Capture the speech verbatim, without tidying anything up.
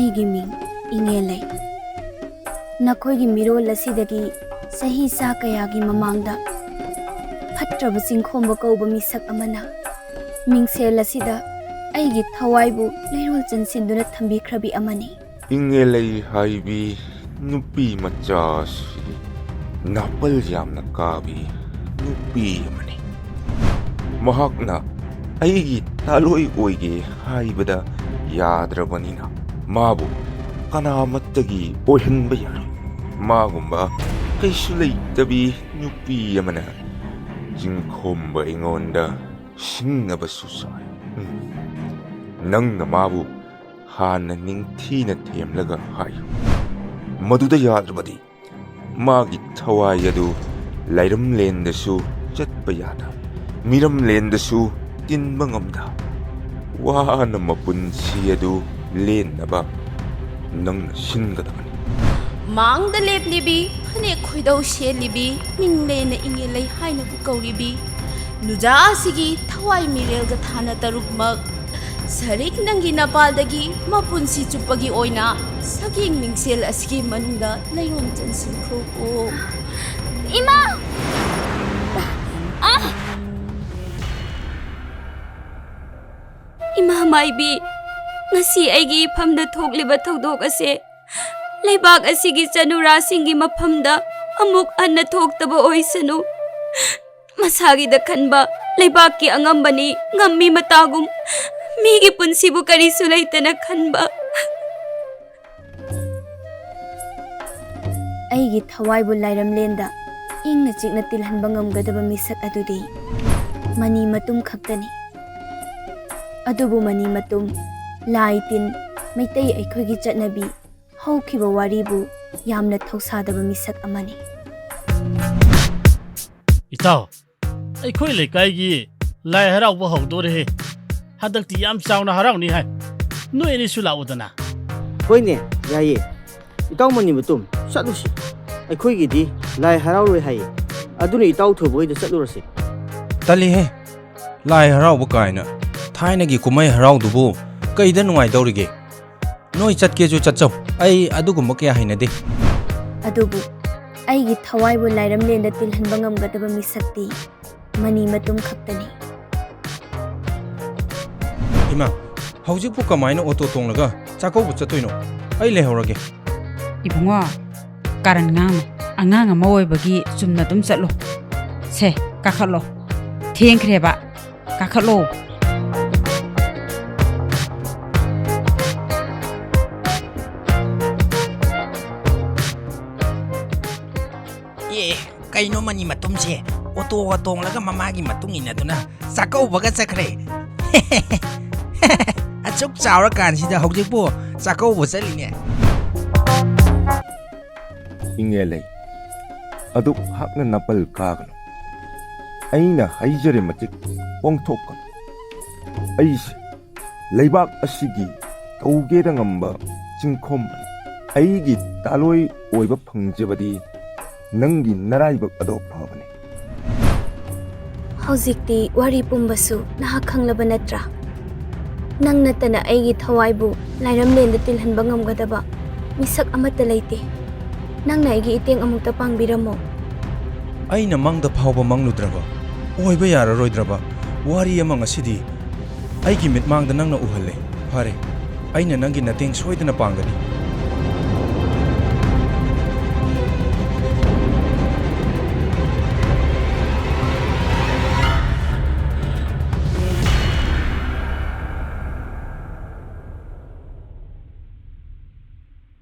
ꯑꯩꯒꯤ ꯃꯤꯡ ꯏꯉꯦꯂꯩ꯫ ꯅꯈꯣꯏꯒꯤ ꯃꯤꯔꯣꯜ ꯑꯁꯤꯗꯒꯤ ꯆꯍꯤ ꯆꯥ ꯀꯌꯥꯒꯤ ꯃꯃꯥꯡꯗ ꯐꯠꯇ꯭ꯔꯕ ꯆꯤꯡꯈꯣꯝꯕ ꯀꯧꯕ ꯃꯤꯁꯛ ꯑꯃꯅ ꯃꯤꯡꯁꯦꯜ ꯑꯁꯤꯗ ꯑꯩꯒꯤ ꯊꯋꯥꯏꯕꯨ ꯂꯩꯔꯣꯜ ꯆꯟꯁꯤꯟꯗꯨꯅ ꯊꯝꯕꯤꯈ꯭ꯔꯕꯤ ꯑꯃꯅꯤ꯫ ꯏꯉꯦꯂꯩ ꯍꯥꯏꯕꯤ ꯅꯨꯄꯤ ꯃꯆꯥ ꯑꯁꯤ ꯅꯥꯄꯜ ꯌꯥꯝꯅ ꯀꯥꯕꯤ ꯅꯨꯄꯤ ꯑꯃꯅꯤ꯫ ꯃꯍꯥꯛꯅ ꯑꯩꯒꯤ ꯊꯥꯂꯣꯏ ꯑꯣꯏꯒꯦ ꯍꯥꯏꯕꯗ ꯌꯥꯗ꯭ꯔꯕꯅꯤꯅ, ꯃꯥꯕꯨ ꯀꯅꯥꯃꯠꯇꯒꯤ ꯑꯣꯏꯍꯟꯕ ꯌꯥꯔꯣꯏ꯫ ꯃꯥꯒꯨꯝꯕ ꯀꯩꯁꯨ ꯂꯩꯇꯕꯤ ꯅꯨꯄꯤ ꯑꯃꯅ ꯆꯤꯡꯈꯣꯝꯕ ꯑꯩꯉꯣꯟꯗ ꯁꯤꯡꯅꯕꯁꯨ ꯁꯥꯏ꯫ ꯎꯝ꯫ ꯅꯪꯅ ꯃꯥꯕꯨ ꯍꯥꯟꯅ ꯅꯤꯡꯊꯤꯅ ꯊꯦꯝꯂꯒ ꯍꯥꯏꯌꯨ꯫ ꯃꯗꯨꯗ ꯌꯥꯗ꯭ꯔꯕꯗꯤ ꯃꯥꯒꯤ ꯊꯋꯥꯏ ꯑꯗꯨ ꯂꯥꯏꯔꯝꯂꯦꯟꯗꯁꯨ ꯆꯠꯄ ꯌꯥꯗ, ꯃꯤꯔꯝꯂꯦꯟꯗꯁꯨ ꯇꯤꯟꯕ ꯉꯝꯗ, ꯋꯥꯅ ꯃꯄꯨꯟꯁꯤ ꯑꯗꯨ ꯂꯦꯟꯅꯕ ꯅꯪꯅ ꯁꯤꯟꯒꯗꯕꯅꯤ꯫ ꯃꯥꯡꯗ ꯂꯦꯞꯂꯤꯕꯤ, ꯐꯅꯦꯛ ꯈꯣꯏꯗꯧ ꯁꯦꯠꯂꯤꯕꯤ, ꯃꯤꯡꯂꯦꯟꯅ ꯏꯉꯦꯂꯩ ꯍꯥꯏꯅꯕꯨ ꯀꯧꯔꯤꯕꯤ ꯅꯨꯖꯥ ꯑꯁꯤꯒꯤ ꯊꯋꯥꯏ ꯃꯤꯔꯦꯜꯒ ꯊꯥꯅ ꯇꯔꯨꯛꯃꯛ ꯁꯔꯤꯛ ꯅꯪꯒꯤ ꯅꯄꯥꯜꯗꯒꯤ ꯃꯄꯨꯟꯁꯤ ꯆꯨꯞꯄꯒꯤ ꯑꯣꯏꯅ ꯁꯛꯌꯦꯡ ꯃꯤꯡꯁꯦꯜ ꯑꯁꯤꯒꯤ ꯃꯅꯨꯡꯗ ꯂꯩꯔꯣꯟ ꯆꯟꯁꯤꯟꯈ꯭ꯔꯣꯀꯣ꯫ ꯏꯃꯥ! ꯑꯥ! ꯏꯃꯥ ꯃꯥꯏꯕꯤ, ꯉꯁꯤ ꯑꯩꯒꯤ ꯏꯐꯝꯗ ꯊꯣꯛꯂꯤꯕ ꯊꯧꯗꯣꯛ ꯑꯁꯦ ꯂꯩꯕꯥꯛ ꯑꯁꯤꯒꯤ ꯆꯅꯨꯔꯥꯁꯤꯡꯒꯤ ꯃꯐꯝꯗ ꯑꯃꯨꯛ ꯍꯟꯅ ꯊꯣꯛꯇꯕ ꯑꯣꯏꯁꯅꯨ꯫ ꯃꯁꯥꯒꯤꯗ ꯈꯟꯕ ꯂꯩꯕꯥꯛꯀꯤ ꯑꯉꯝꯕꯅꯤ ꯉꯝꯃꯤ ꯃꯇꯥꯒꯨꯝ, ꯃꯤꯒꯤ ꯄꯨꯟꯁꯤꯕꯨ ꯀꯔꯤꯁꯨ ꯂꯩꯇꯅ ꯈꯟꯕ꯫ ꯑꯩꯒꯤ ꯊꯋꯥꯏꯕꯨ ꯂꯥꯏꯔꯝꯂꯦꯟꯗ ꯏꯪꯅ ꯆꯤꯛꯅ ꯇꯤꯜꯍꯟꯕ ꯉꯝꯒꯗꯕ ꯃꯤꯁꯛ ꯑꯗꯨꯗꯤ ꯃꯅꯤ ꯃꯇꯨꯝ ꯈꯛꯇꯅꯤ꯫ ꯑꯗꯨꯕꯨ ꯃꯅꯤ ꯃꯇꯨꯝ, ꯂꯥꯏ ꯇꯤꯟ, ꯃꯩꯇꯩ ꯑꯩꯈꯣꯏꯒꯤ ꯆꯠꯅꯕꯤ, ꯍꯧꯈꯤꯕ ꯋꯥꯔꯤꯕꯨ ꯌꯥꯝꯅ ꯊꯧꯁꯥꯗꯕ ꯃꯤꯁꯛ ꯑꯃꯅꯤ꯫ ꯏꯇꯥꯎ, ꯑꯩꯈꯣꯏ ꯂꯩꯀꯥꯏꯒꯤ ꯂꯥꯏ ꯍꯔꯥꯎꯕ ꯍꯧꯗꯣꯔꯦꯍꯦ꯫ ꯍꯟꯗꯛꯇꯤ ꯌꯥꯝ ꯆꯥꯎꯅ ꯍꯔꯥꯎꯅꯤ ꯍꯥꯏ꯫ ꯅꯣꯏ ꯑꯅꯤꯁꯨ ꯂꯥꯛꯎꯗꯅ꯫ ꯍꯣꯏꯅꯦ, ꯌꯥꯏꯌꯦ꯫ ꯏꯇꯥꯎ ꯃꯅꯤ ꯃꯇꯨꯝ, ꯆꯠꯂꯨꯁꯤ꯫ ꯑꯩꯈꯣꯏꯒꯤꯗꯤ ꯂꯥꯏ ꯍꯔꯥꯎꯔꯣꯏ ꯍꯥꯏꯌꯦ꯫ ꯑꯗꯨꯅ ꯏꯇꯥꯎ ꯊꯣꯏꯕ ꯍꯣꯏꯗ ꯆꯠꯂꯨꯔꯁꯤ꯫ ꯇꯜꯂꯤꯍꯦ, ꯂꯥꯏ ꯍꯔꯥꯎꯕ ꯀꯥꯏꯅ꯫ ꯊꯥꯏꯅꯒꯤ ꯀꯨꯝꯍꯩ ꯍꯔꯥꯎꯗꯨꯕꯨ ꯀꯩꯗ ꯅꯨꯡꯉꯥꯏꯗꯧꯔꯤꯒꯦ? ꯅꯣꯏ ꯆꯠꯀꯦꯁꯨ ꯆꯠꯆꯧ, ꯑꯩ ꯑꯗꯨꯒꯨꯝꯕ ꯀꯌꯥ ꯍꯩꯅꯗꯦ꯫ ꯑꯗꯨꯕꯨ ꯑꯩꯒꯤ ꯊꯋꯥꯏꯕꯨ ꯂꯥꯏꯔꯝꯂꯦꯟꯗ ꯇꯤꯜꯍꯟꯕ ꯉꯝꯒꯗꯕ ꯃꯤꯁꯛꯇꯤ ꯃꯅꯤ ꯃꯇꯨꯝ ꯈꯛꯇꯅꯤ꯫ ꯏꯃꯥ, ꯍꯧꯖꯤꯛꯄꯨ ꯀꯃꯥꯏꯅ ꯑꯣꯇꯣ ꯇꯣꯡꯂꯒ ꯆꯥꯛꯀꯧꯕ ꯆꯠꯇꯣꯏꯅꯣ? ꯑꯩ ꯂꯩꯍꯧꯔꯒꯦ꯫ ꯏꯕꯨꯡꯉꯣ, ꯀꯥꯔꯟ ꯉꯥꯡꯅꯨ꯫ ꯑꯉꯥꯡ ꯑꯃ ꯑꯣꯏꯕꯒꯤ ꯆꯨꯝꯅ ꯑꯗꯨꯝ ꯆꯠꯂꯣ꯫ ꯁꯦ, ꯀꯥꯈꯠꯂꯣ꯫ ꯊꯦꯡꯈ꯭ꯔꯦꯕ꯫ ꯀꯥꯈꯠꯂꯣ꯫ ꯑꯦ, ꯀꯩꯅꯣ ꯃꯅꯤ ꯃꯇꯨꯝꯁꯦ? ꯑꯣꯇꯣꯒ ꯇꯣꯡꯂꯒ ꯃꯃꯥꯒꯤ ꯃꯇꯨꯡ ꯏꯟꯅꯗꯨꯅ ꯆꯥꯛꯀꯧꯕꯒ ꯆꯠꯈ꯭ꯔꯦ꯫ ꯑꯁꯨꯛ ꯆꯥꯎꯔꯀꯥꯟꯁꯤꯗ ꯍꯧꯖꯤꯛꯄꯨ ꯆꯥꯛꯀꯧꯕ ꯆꯠꯂꯤꯅꯦ꯫ ꯏꯉꯦꯜꯂꯩ, ꯑꯗꯨꯛ ꯍꯥꯛꯅ ꯅꯥꯄꯜ ꯀꯥꯒꯅꯨ꯫ ꯑꯩꯅ ꯍꯥꯏꯖꯔꯦ ꯃꯇꯤꯛ ꯄꯣꯡꯊꯣꯛꯀꯅꯨ꯫ ꯑꯩꯁꯦ ꯂꯩꯕꯥꯛ ꯑꯁꯤꯒꯤ ꯇꯧꯒꯦꯗ ꯉꯝꯕ ꯆꯤꯡꯈꯣꯝ꯫ ꯑꯩꯒꯤ ꯇꯥꯂꯣꯏ ꯑꯣꯏꯕ ꯐꯪꯖꯕꯗꯤ ꯅꯪꯒꯤ ꯅꯔꯥꯏꯕꯛ ꯑꯗꯣ ꯐꯕꯅꯤ꯫ ꯍꯧꯖꯤꯛꯇꯤ ꯋꯥꯔꯤ ꯄꯨꯝꯕꯁꯨ ꯅꯍꯥꯛ ꯈꯪꯂꯕ ꯅꯠꯇ꯭ꯔꯥ? ꯅꯪ ꯅꯠꯇꯅ ꯑꯩꯒꯤ ꯊꯋꯥꯏꯕꯨ ꯂꯥꯏꯔꯝꯂꯦꯟꯗ ꯇꯤꯜꯍꯟꯕ ꯉꯝꯒꯗꯕ ꯃꯤꯁꯛ ꯑꯃꯠꯇ ꯂꯩꯇꯦ꯫ ꯅꯪꯅ ꯑꯩꯒꯤ ꯏꯇꯦꯡ ꯑꯃꯨꯛꯇ ꯄꯥꯡꯕꯤꯔꯝꯃꯣ꯫ ꯑꯩꯅ ꯃꯪꯗ ꯐꯥꯎꯕ ꯃꯪꯂꯨꯗ꯭ꯔꯕ, ꯑꯣꯏꯕ ꯌꯥꯔꯔꯣꯏꯗ꯭ꯔꯕ ꯋꯥꯔꯤ ꯑꯃ ꯉꯁꯤꯗꯤ ꯑꯩꯒꯤ ꯃꯤꯠꯃꯥꯡꯗ ꯅꯪꯅ ꯎꯍꯜꯂꯦ꯫ ꯐꯔꯦ, ꯑꯩꯅ ꯅꯪꯒꯤ ꯃꯇꯦꯡ ꯁꯣꯏꯗꯅ ꯄꯥꯡꯒꯅꯤ꯫